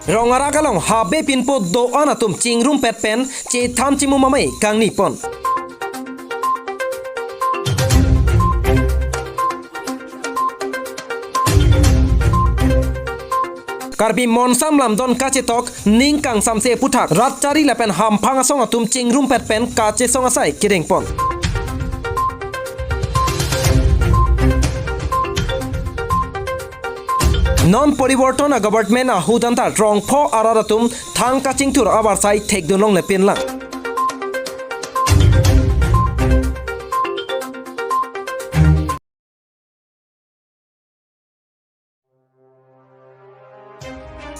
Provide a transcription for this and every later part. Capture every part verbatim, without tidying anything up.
Rong arak along habe pinpo do-an atum chingrumpet pen chethan chimum amei kangni pon. Karbi Monsam Lamdon kachetok ning kangsamse aputhak rat chari lapen hamphang asong atum chingrumpet pen kachesong asai kedeng pon. Non poriborton a-government ahut anta rongpho arat atum thang kachingthur avarsai thekdun longle pinlang.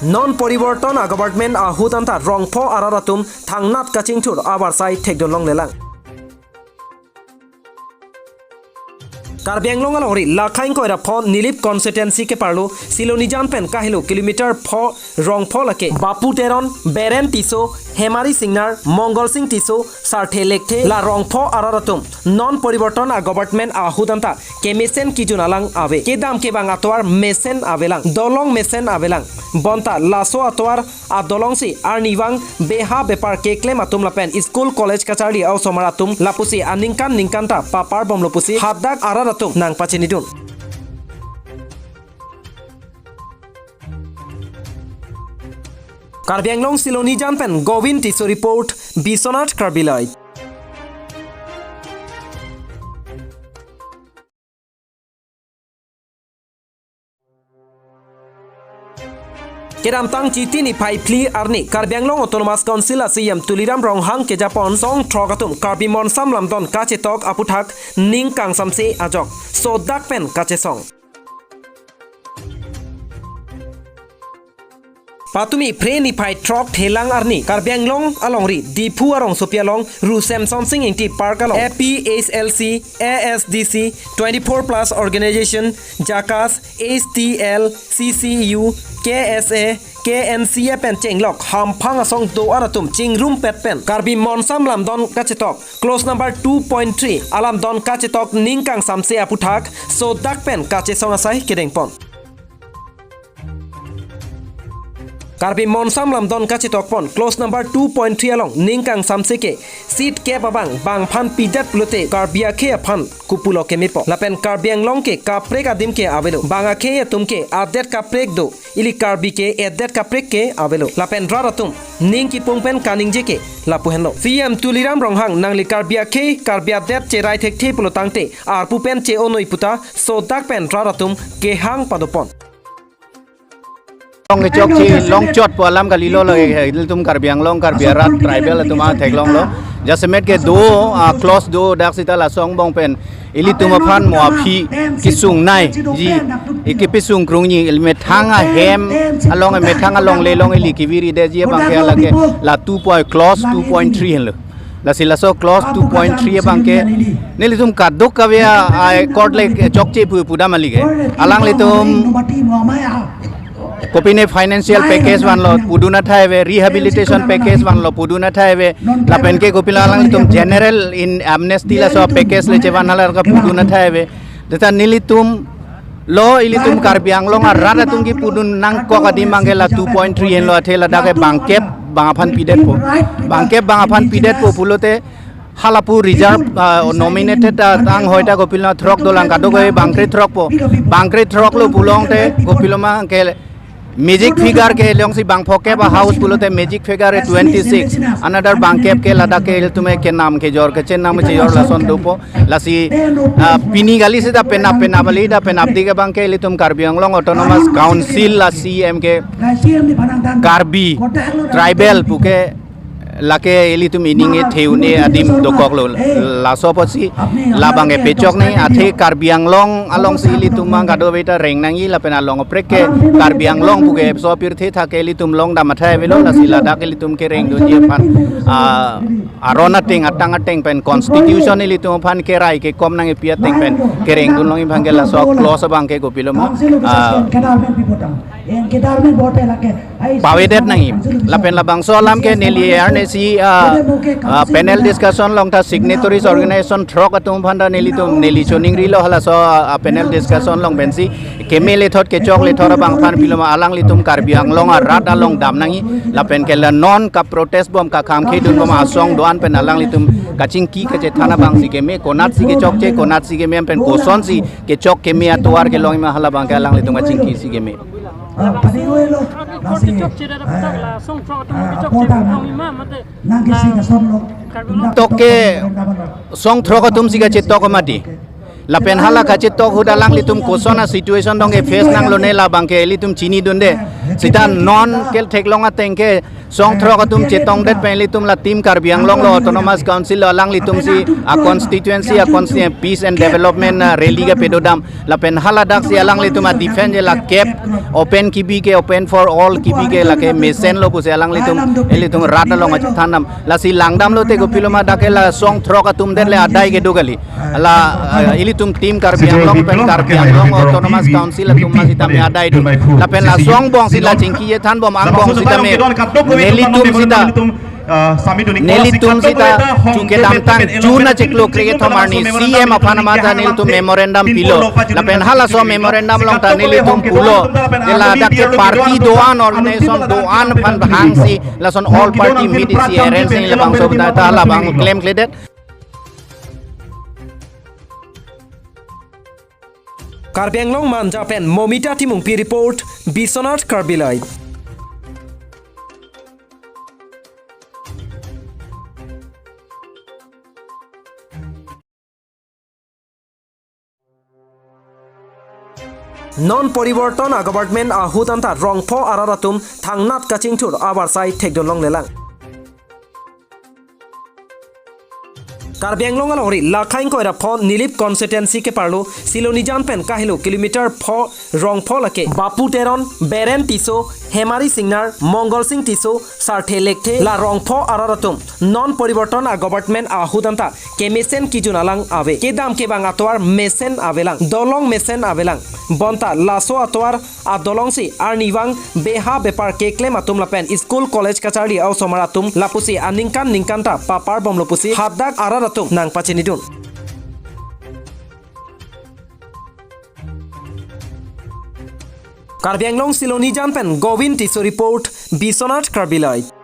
Non poriborton a-government ahut anta rongpho arat atum thangnat kachingthur avarsai thekdun longlelang. Karbi Anglong alongri Lakhaing Koirapho Nilip constituency keparlo Silonijan pen kahelo kilometer pho rongpho lake Bapu Teron, Beren Tisso, Hemari Singnar, Mongol Sing Tisso, Sarthe Lekthe la rongpho arat atum non poriborton a-government ahut anta kemesen kijun alang ave. Kedam kevang atovar mesen avelang, dolong mesen avelang. Bonta laso atovar adolongsi arnivang beha bepar keklem atum lapen school college kacharli a-osomar atum lapusi aningkan ningkan ta papar bomlo pusi hadak arat atum nangpachinidun. Karbi Anglong Silonijan pen Govin Tisso report, Biswanath Karbi Live. Kedamtang Chiti niphai phli arni Karbi Anglong Autonomous Council a-C E M Tuliram Ronghang kejapon song throk atum Karbi Monsam Lamdon kachetok aputhak ning kangsamse ajok sodak pen kachesong. Patumi Phre niphai throk thelang arni Karbi Anglong alongri Diphu arongsopi along Ru Semson Sing Ingti Park along A P H L C, A S D C, twenty-four plus organization, JACAS, H T L, C C U, K S A, K N C A pen chenglok hamphang asong do-an atum chingrumpet pen Karbi Monsam Lamdon kachetok clause number two point three alamdon kachetok ning kangsamse aputhak sodak pen kachesong asai kedeng pon. Karbi Monsam Lamdon kachetok pon clause number two point three along ning kangsamse ke seat kep abang bangphan pidet pulote Karbi akhei aphan kopulo kemepo. Lapen Karbi Anglong ke kaprek adim ke avelo. Bang akhei atum ke adet kaprek do. Ili Karbi ke edet kaprek ke avelo. Lapen rat atum ning kipung pen kaningje ke lapu henlo. C E M Tuliram Ronghang nangli Karbi akhei, Karbi adet cherai thekthe pulo tangte arpu pen che-onoi puta sodak pen rat atum kehang padopon. Long kechokche longchotpo alam kalilo, lake ilitum Karbi Anglong, Karbi arat, tribal atum atheklonglo. Jasemet ke do, ah, clause do dak sita laso angbong pen ilitum aphan mo aphi kesung nai ji, ike pesung krung ni, ili methang ahem along, methang alongle along ili kevirdetji abang ke lake la two point, clause two point three henlo. Lasi laso clause two point three abang ke nelitum kadokave a, a court le chokche pu pudam kali ke. Alanglitum kopine financial package vanlo pudun athai ave, rehabilitation package vanlo pudun athai ave, lapen ke kopilo alanglitum general in amnesty laso package le chevan halar ka pudun athai ave. Deta nelitum lo ilitum Karbi Anglong arat atum kipudun nangkok adim abang ke la two point three henlo, athe ladak ke bangkep bang aphan pidetpo. Bangkep bang aphan pidetpo pulote halapu reserve, ah, nominated, ah, anghoi ta kopilo throk dolang, kadokave bangkre throkpo. Bangkre throklo pulongte kopilo ma ke magic figure ke longsi bang phokep a-house pulote magic figure twenty-six. Another bangkep ke ladak ke ilitum ke nam kejor kechenam kejor lason dopo. Lasi, ah, pini kali sita penap penap kali, dak penapdik abang ke ilitum Karbi Anglong Autonomous Council a-C E M ke Karbi tribal puke lake ilitum ining e theune adim dokoklo. Laso apotsi labang e pechok ni athe Karbi Anglong alongsi ilitum abang kadokave ta reng nangji lapen along kaprek ke Karbi Anglong puke so pirthe thak ke ilitum longdam athai avelo, lasi ladak ilitum kerengdunji aphan, ah, aron ateng atang ateng pen constitution ilitum aphan kerai kekom nangkepi ateng pen kerengdun longji abang ke laso clause abang ke kopilo ma, ah, pavedet nangji. Lapen labangso alam ke neli awareness Si, ah, ah, panel discussion along ta signatories organization throk atum aphan ta nelitum neli choningrilo halaso, ah, panel discussion along pensi keme lethot kechok lethot abang aphan pilo ma alanglitum Karbi Anglong arat along dam nangji lapen ke la non kaprotest bom kakhamkhe dun bom asong do-an pen alanglitum kachingki kachethan abangsi keme konatsi kechokche konatsi keme pen kosonsi kechok keme atovar kelong ma halabang ke alanglitum kachingkisi keme. Ah, pati lo, lasi, eh, ah, kota na. Nang kisi ka son lo. Tok ke song throk atum si kachetok mati. Lapen hala kachetok ahut alanglitum koson a situation dong ke face nanglone labang ke ilitum chinidunde. Sita non ke theklong ateng ke song throk atum chetongdet pen ilitum la Team Karbi Anglong lo Autonomous Council lo alanglitum si a constituency a constituency peace and development, ah, rally kapadodam. Lapen haladak si alanglitum a defend je la kep open kibi ke open for all kibi ke lake mesen lo pusi alanglitum ilitum rat along kachethan dam. Lasi langdam lote kopilo ma dak ke la song throk atum det le adai kedo kali. La, eh, ilitum Team Karbi Anglong pen Karbi Anglong Autonomous Council atum ma sitame adai do. Lapen la song bong si la chingki chethan bom angbong sitame nelitum sita nelitum sita chu kedamtang June achiklo kre-kethom arni C M aphan amat ta nelitum memorandum pilo. Lapen halaso memorandum along ta nelitum pulo. Ke ladak ke party do-an organization do-an aphan hangsi lason all party meet isi arrange si labangso ta labang klemkledet. Karbi Anglong Manja pen Momita Timungpi report, Biswanath Karbi Live. Non poriborton a government ahut anta rongpho arat atum thangnat kachingthur abarsai thekdun longlelang. Karbi Anglong alongri Lakhaing Koirapho Nilip constituency keparlo Silonijan pen kahelo kilometer pho rongpho lake Bapu Teron, Beren Tisso, Hemari Singnar, Mongol Sing Tisso, Sarthe Lekthe la rongpho arat atum non poriborton a government ahut anta kemesen kijun alang ave. Kedam kevang atovar mesen avelang. Dolong mesen avelang. Bonta laso atovar adolong si arnivang beha bepar keklem atum lapen school college kacharli a-osomar atum lapusi aningkan ningkan ta papar bomlo pusi hadak arat atum nangpachinidun. Karbi Anglong Silonijan pen Govin Tisso report, Biswanath Karbi Live.